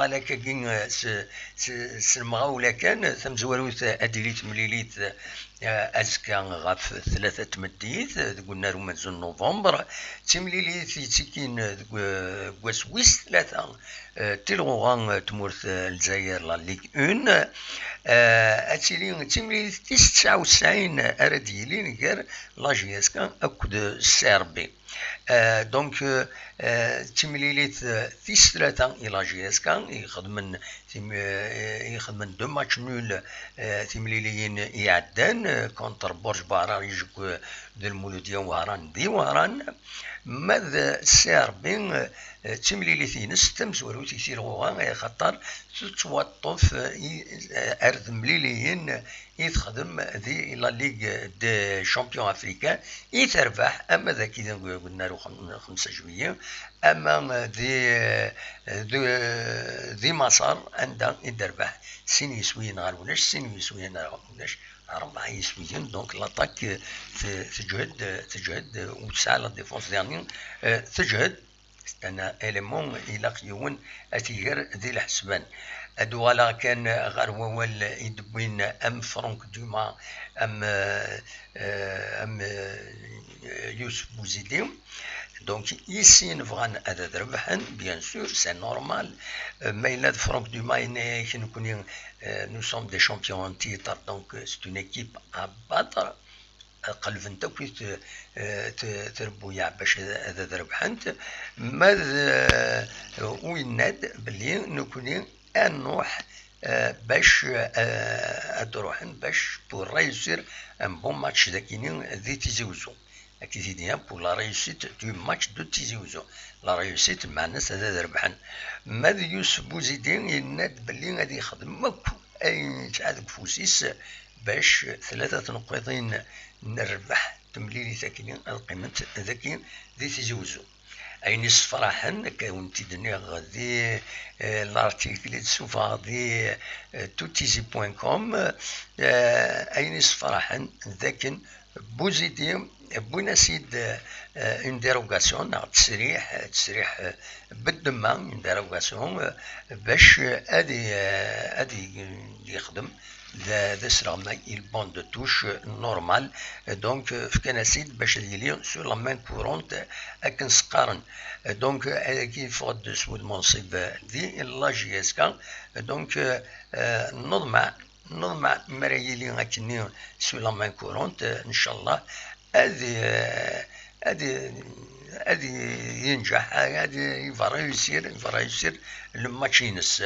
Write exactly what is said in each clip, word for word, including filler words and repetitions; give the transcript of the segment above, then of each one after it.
Alak-agi, eh, s, s, s lemɣawla kan, tamezwarut, eh, ad d-tili temlilit, eh, azekka ɣef tlata n tmeddit, eh, deg unnar umenzu n november. D timlilit yettikin, eh, deg, eh, deg wass wis tlata, eh, tilɣuɣa, eh, tmurt, eh, Lezzayer, la Ligue un. Eh, ad tili d timlilit tis tesɛa u tesɛin ara d-yilin gar la J S K akked C R B. Euh, donc, euh, euh, d timlilit, euh, tis tlata i la J S K, i ixedmen, tim-, euh, i ixedmen deux matchs nuls, euh, timliliyin iɛeddan, euh, contre Borj Bahrar, Ijek, euh, d Lmuludya Wehran di Wehran. Ma d C R B, euh, d timlilit-ines tamezwarut i tilɣuɣa, axaṭer tettwaṭṭef, euh, i, euh, ar temliliyin i texdem di la Ligue des Champions Africains, i terbeḥ ama d aki deg unnar xemsa juillet, ama di, di, di Maṣer, anda i d-terbeḥ sin yiswiyen ɣer ulac, sin yiswiyen ɣer ulac, rebɛa yiswiyen. Donc l'attaque te-, teǧhed, teǧhed, u tesɛa la défense dernière, euh, teǧhed. C'est un élément ilaq yiwen ad t-iger di lḥesban. Ad uɣaleɣ kan ɣer wawal i d-wwin am Franck Dumas, am, euh, euh, am, euh, Youssouf Bouzidi. Donc, i sin bɣan ad, ad rebḥen, bien sûr, c'est normal. Euh, ma yella d Franck Dumas yenna-yak, nekkni, euh, nous sommes des champions en titre, donc, euh, c'est une équipe à battre. Qelbent akk i t-, eh, t-, trebbuyaɛ bac ad, ad, ad rebḥent. Ma d, eh, u yenna-d belli nekkni ad nruḥ, eh, bac, eh, ad ruḥen bac pour réussir un bon match dakini di Tizi Ouzou. Akka i t-id-yenna, pour la réussite du match de Tizi Ouzou. La réussite, meɛna-s ad, ad rebḥen. Ma d Youssouf Bouzidi yenna-d belli ad yexdem akk ayen yesɛa deg ufus-is bac tlata tneqqiḍin n rrbeḥ n temlilit akkenni ad qqiment dagi di Tizi Ouzou. Ayen yessefraḥen, akka i wen-t-id-nniɣ di, eh, l'article i d-ssufɣeɣ di, eh, tutizi point com, eh, ayen yessefraḥen d akken Bouzidi wwin-as-id, eh, une dérogation, neɣ ttesriḥ, ttesriḥ, eh, beddemma, une dérogation, eh, bac ad i-, eh, ad i-, yexdem d, d asleɣmay, il banc de touche normal. Donc, euh, fkan-as-id bac ad yili sur la main courante, akken s-qqaren. Donc, euh, ayagi yeffeɣ-d s wudem unṣib, euh, di la J S K. Donc, euh, euh, neḍmeɛ, neḍmeɛ mi ara yili akkenni sur la main courante, euh, ncallah, ad, euh, ad, ad yenǧeḥ, ad, il va réussir, il va réussir le match-ines.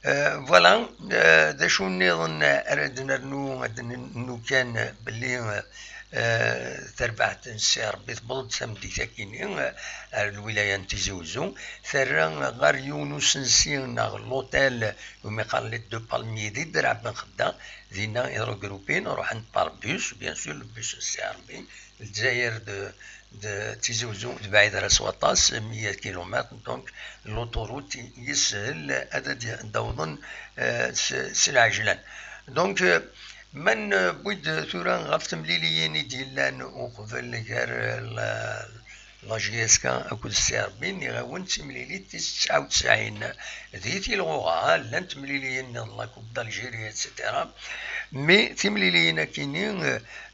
Euh, voilà, euh, d acu nniḍen ara d-nernu, ad d-nernu kan belli, euh, tarbaɛt n C R B tewweḍ-d tameddit akkenni, euh, ar lwilaya n Tizi Ouzou, terra ɣer yiwen usensi neɣ l'hôtel umi qqaren les Deux Palmiers di Draɛ Ben Xedda, dinna i regroupin, ruḥen par bus, bien sûr, le bus n C R B, Lezzayer d, d Tizi Ouzou d bɛid ara s waṭas, meyya kilomètres, donc l'autoroute yeshel ad, ad d-awḍen, euh, s, s lɛejlan. Donc, euh, ma newwi-d tura ɣef temliliyin i d-yellan uqbel gar, euh, la, la J S K akked C R B, nniɣ-awen d timlilit tis tesɛa u tesɛin di tilɣuɣa, llant temliliyin nniḍen, la Coupe d'Algérie, et cetera. Mais timliliyin akkenni,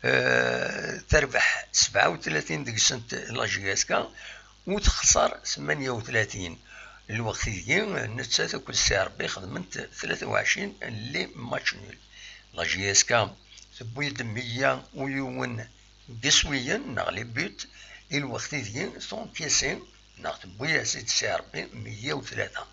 euh, terbeḥ sebɛa u tlatin deg-sent la J S K, u texṣer tmanya u tlatin. Lweqt ideg nettat akked C R B xedment tlata u ɛecrin les matchs nuls. La J S K tewwi-d meyya u yiwen n yiswiyen, neɣ les buts, i lweqt ideg tencaisser, neɣ tewwi-as-id C R B meyya u tlata.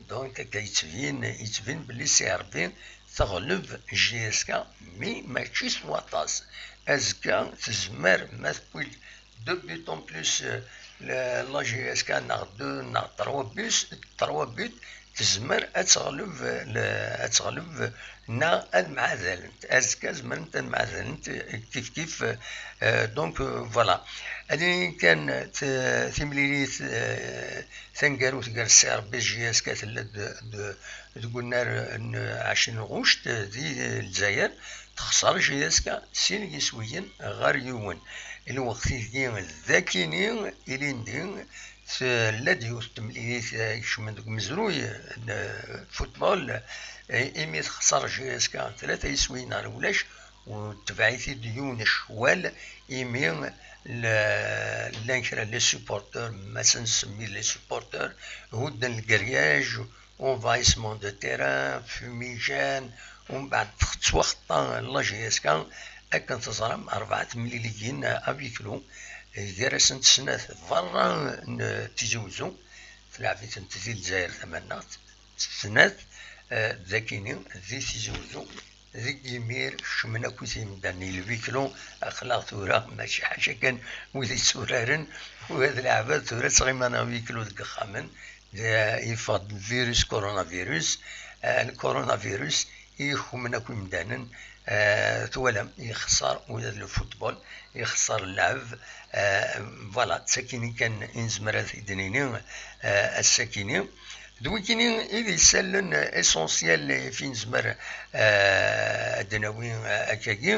Donc, akka yettbin, yettbin belli C R B teɣleb J S K, mi mačči s waṭas. Azekka tezmer, ma tewwi-d deux buts en plus, euh, la, la J S K, neɣ deux, neɣ trois buts, trois buts, tezmer ad teɣleb, euh, le, ad teɣleb, euh, neɣ ad mɛadalent. Azekka zemrent ad mɛadalent, euh, kif kif, euh, donc, euh, voilà. Ad yini kan t-, timlilit, euh, taneggarut gar C R B d J S K tella-d d, deg unnar n ɛecrin ɣuct di Lezzayer, texṣer J S K sin yiswiyen ɣer yiwen. Lweqt ideg d akini ilindi Tella-d yiwet n temlilit, eh, ikecmen deg umezruy n, eh, football, eh, imi texṣer J S K tlata iswiyen ɣer ulac, u tebɛ-it-id yiwen ccwal, imi l-, llan kra n les supporteurs, ma s-nsemmi les supporteurs, hudden lgeryaǧ, envahissement de terrain, fumigène, umbeɛd tettwaxeṭṭa la J S K, akken teẓram, rebɛa temliliyin à huis clos, gar-asent snat berra n Tizi Uzzu, tleɛb-itent di Lezzayer Tamannaɣt, snat, eh, dagini di Tizi Uzzu. Deg yimir, kecmen akk imdanen i le huis clos, aql-aɣ tura, mačči ḥaca kan wid yetturaren, ula d leɛbad tura ttɣiman à huis clos deg yexxamen, d-, yeffeɣ-d virus coronavirus, eh, le coronavirus, i yexmen akk imdanen, eh, twalam, yexṣer ula d le football, yexṣer lɛeb, eh, voilà, d takini kan i nezmer ad t-id-nini, eh, ass-akini. D wikini i d isallen essentiel i fi nezmer, eh, ad d-nawi, eh, akkagi.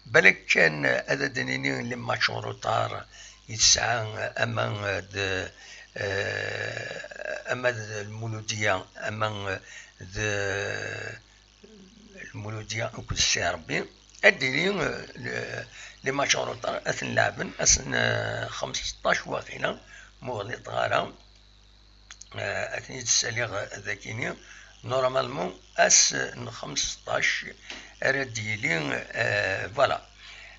Balak kan ad d-nini les matchs en retard i tesɛa ama d, eh, ama d Lmuludiya, ama d Lmuludiya akked C R B. Ad d-yili, eh, le-, les matchs en retard ad ten-leɛben ass n, eh, xemseṭṭac waqila, ma ur ɣliṭeɣ ara. Eh, ad ten-id-ssaliɣ dagini. Normalement, ass n xemseṭṭac ara d-yili, eh, voilà.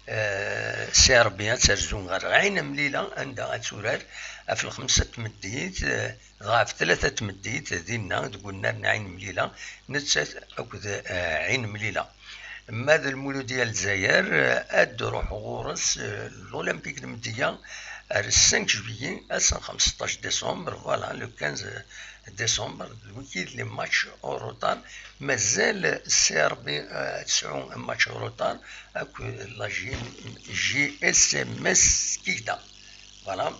Eh, C R B ad terzu ɣer Ɛin Mlila, anda ad turar ɣef lxemsa n tmeddit, eh, dɣa ɣef tlata n tmeddit, dinna deg unnar n Ɛin Mlila, nettat akked, eh, Ɛin Mlila. Ma d Lmuludiya Lezzayer, eh, ad d-ruḥ ɣur-s, eh, l'Olympique de Mdiya ar cinq juillet, ass n xemseṭṭac décembre, voilà, le quinze décembre, d wiki d les matchs en retard. Mazal C R B, eh, ad tesɛu match en retard akked la J-, J S M S Skikda. Voilà.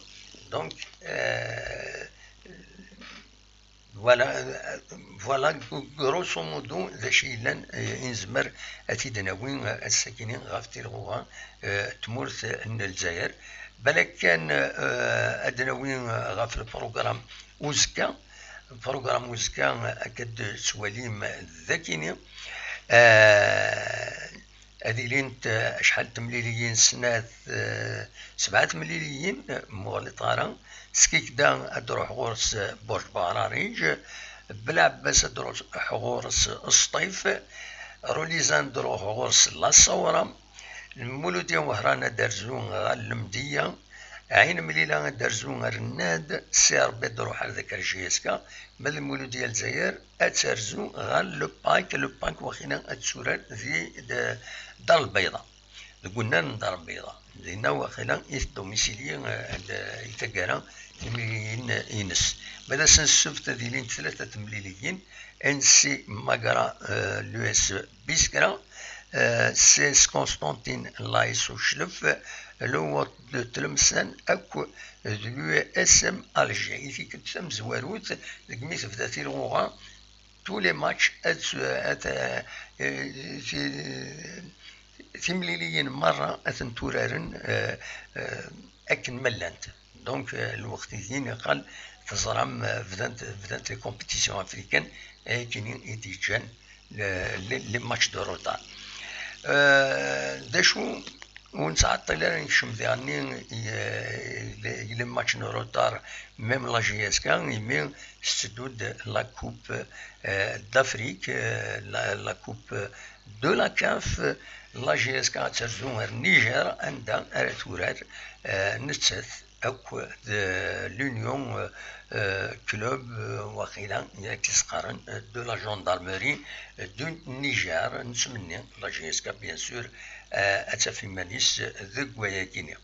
Donc, euh, voilà, euh, voilà, grosso modo, d acu yellan, euh, i nezmer ad t-id-nawi, euh, ass-akini ɣef tilɣuɣa, euh, tmurt n Lezzayer. Balak kan, euh, ad d-nawi, euh, ɣef le programme uzekka. Le programme uzekka, euh, akka d-tettwalim dagini. Euh, Ad ilint, eh, acḥal n temliliyin? Snat, eh, sebɛa temliliyin, eh, ma ur ɣliṭeɣ ara. Skikda ad d-ruḥ ɣur-s, eh, Burj Bahrariǧ. Belɛebbas ad d-ruḥ ɣur-s Sṭif. Rulizan ad d-ruḥ ɣur-s Laṣawra. Lmuludiya Wehran ad d-terzu ɣer Lemdiya. Ɛin Mlila ad d-terzu ɣer Nnad. C R B ad d-ruḥ ar dak ar J S K. Ma d Lmuludiya Lezzayer ad terzu ɣer le Pak, le Pak waqila ad turar di d-, Dar Lbayḍa, deg unnar n Dar Lbayḍa. Dinna waqila i tdomicili, eh, d-, i taggara timliliyin-ines. Ma d ass n ssebt ad ilint tlata temliliyin, N C Magra, eh, l'U S Biskra, eh, C S Constantine, l'A S Uclef, le Wat de Tlemsan akk d l'U S M Alger. I tikkelt tamezwarut, deg mi tebda tilɣuɣa, tous les matchs, ad, ad, eh, ti-, timliliyin merra ad tent-uraren, eh, eh, akken ma llant. Donc, eh, lweqt-agi niqal teẓram, eh, bdant, bdant les compétitions africaines, akken i d-yeǧǧan le-, le-, les matchs de retard. Eh, d acu ur nettɛeṭṭil ara nekcem diɣenni i, i, i les matchs de retard, même la J S K, imi tetteddu-d la Coupe, eh, d'Afrique, eh, la, la Coupe de la CAF, la J S K ad terzu ar Niger, anda ara turar, eh, nettat akk d l'Union, eh, Club, eh, waqila i ak-tt-qqaren, eh, de la Gendarmerie, eh, du Niger. Nettmenni la J S K, bien sûr, eh, ad taf iman-is deg wayagini.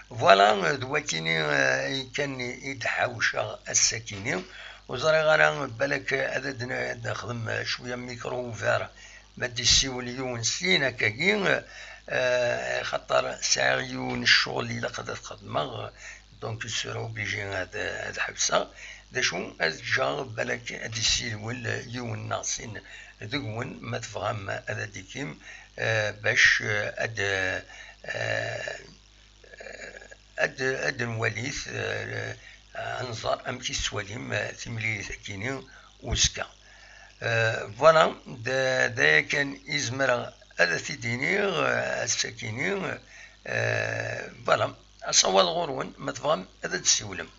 Voilà, eh, d wakini, eh, kan i d-ḥawceɣ ass-akini. Ur ẓriɣ ara, balak ad d-, ad d-nexdem, eh, cwiya micro ouvert, ma d-yessiwel yiwen syin akkagi, eh, xaṭer sɛiɣ yiwen ccɣel ilaq ad t-xedmeɣ, donc je serai obligé ad, ad ḥebseɣ. D acu, ad ǧǧeɣ balak ad d-yessiwel yiwen neɣ sin deg-wen, ma tebɣam ad d-ikim, eh, bac, eh, ad, eh, ad, ad nwalit, eh, Ad nẓer amek i tettwalim, eh, timlilit-agi-ni uzekka. Eh, voilà, d, d aya kan i zemreɣ ad t-id-iniɣ, eh, ass-agi-ni. Eh, voilà, asawaḍ ɣur-wen, ma tebɣam ad d-tessiwlem.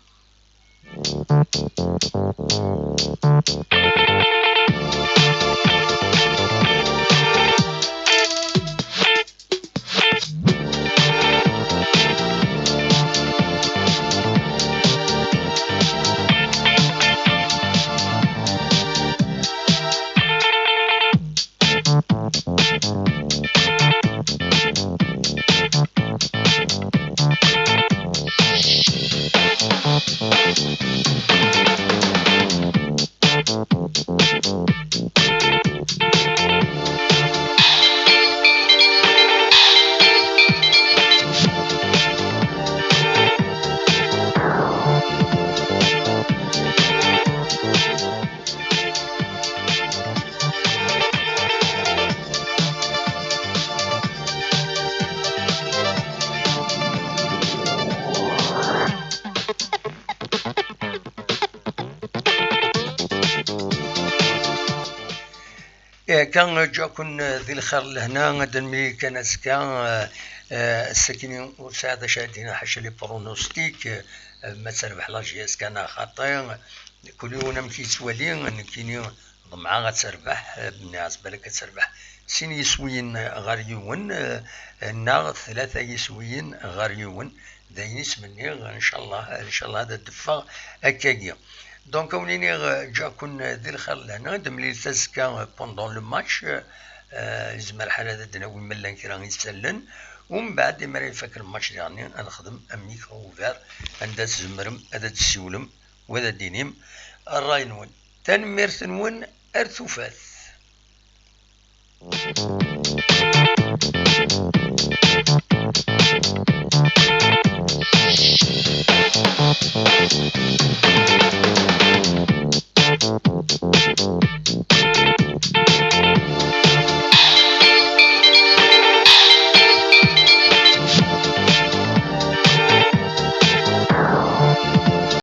Akka, ǧǧaken di lxir d lehna, ad d-nemlil kan azekka. Eh, eh, ass-agi ur sɛiɣ d acu ara d-iniɣ ḥaca les pronostics, eh, ma terbeḥ la J S K neɣ xaṭi. Kul yiwen amek yettwali, nekkini ḍemɛeɣ ad terbeḥ, eh, bniɣ balak ad terbeḥ sin yiswiyen ɣer yiwen, eh, neɣ tlata yiswiyen ɣer yiwen. D ayen i ttmenniɣ, ncallah, ncallah ad d-teffeɣ akkagi. Donc, a wen-iniɣ, eh, ǧǧaken di lxir d lehna, ad d-nemlil azekka, eh, pendant le match, eh, yezmer lḥal ad d-nawi ma llan kra isallen, umbeɛd, imi ara ifak lmatch diɣenni, ad nexdem un micro ouvert, anda tzemrem ad d-tessiwlem, wa ad d-tinim ṛṛay-nwen. Tanemmirt-nwen, ar tufat.